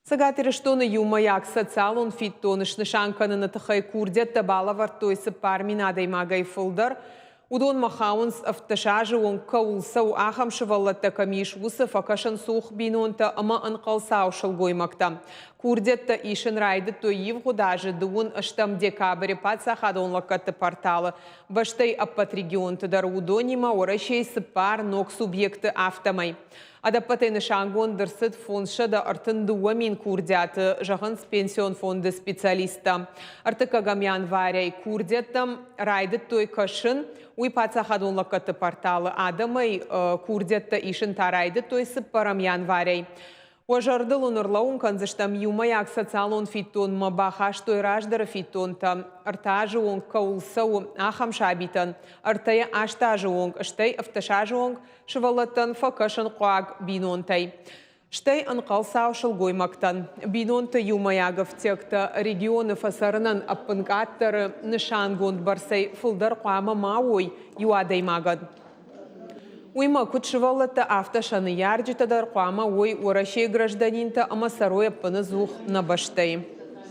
Цӕгат Ирыстоны иумӕйаг социалон фиддон снысан кӕныны тыххӕй курдиӕттӕ балӕвӕрдтой 4000 адӕймагӕй фылдӕр. Уыдонмӕ хауынц, 17 азы онг кӕуыл цӕуы, ахӕм сывӕллӕттӕ кӕм ис, уыцы фӕкӕсынцух бинонтӕ ӕмӕ ӕнхъӕлцау сылгоймӕгтӕ. Курдиӕттӕ исын райдыдтой ивгъуыд азы 30 декабры паддзахадон лӕггӕдты порталы. Бӕстӕйы ӕппӕт регионты дӕр, уыдонимӕ Уӕрӕсейы цыппар ног субъекты, афтӕмӕй. Ӕдӕппӕтӕй нысангонд ӕрцыд 532 000 курдиаты, зӕгъынц пенсион фонды специалисттӕ. Ӕртыккӕгӕм январӕй курдиӕттӕм райдыдтой кӕсын. Уый паддзахадон лӕггӕдты порталы адӕмӕй курдиӕттӕ исын та райдыдтой цыппӕрӕм январӕй. Уӕ зӕрдыл уын ӕрлӕууын кӕндзыстӕм, иумӕйаг социалон фиддонмӕ бахастой раздӕры фиддонтӕ, ӕртӕ азы онг кӕуыл цӕуы, ахӕм сабитӕн, ӕртӕйӕ аст азы онг, стӕй 17 азы онг сывӕллӕттӕн фӕкӕсынхъуаг бинонтӕй, стӕй ӕнхъӕлцау сылгоймӕгтӕн. Бинонты иумӕйаг ӕфтиӕгтӕ регионы фӕцӕрынӕн ӕппынкъаддӕры нысангонд бӕрцӕй фылдӕр хъуамӕ ма уой иу адӕймагӕн. Уыимӕ куыд сывӕллӕттӕ, афтӕ сӕ ныййарджытӕ дӕр хъуамӕ уой Уӕрӕсейы гражданинтӕ ӕмӕ цӕрой ӕппыныдзух нӕ бӕстӕйы.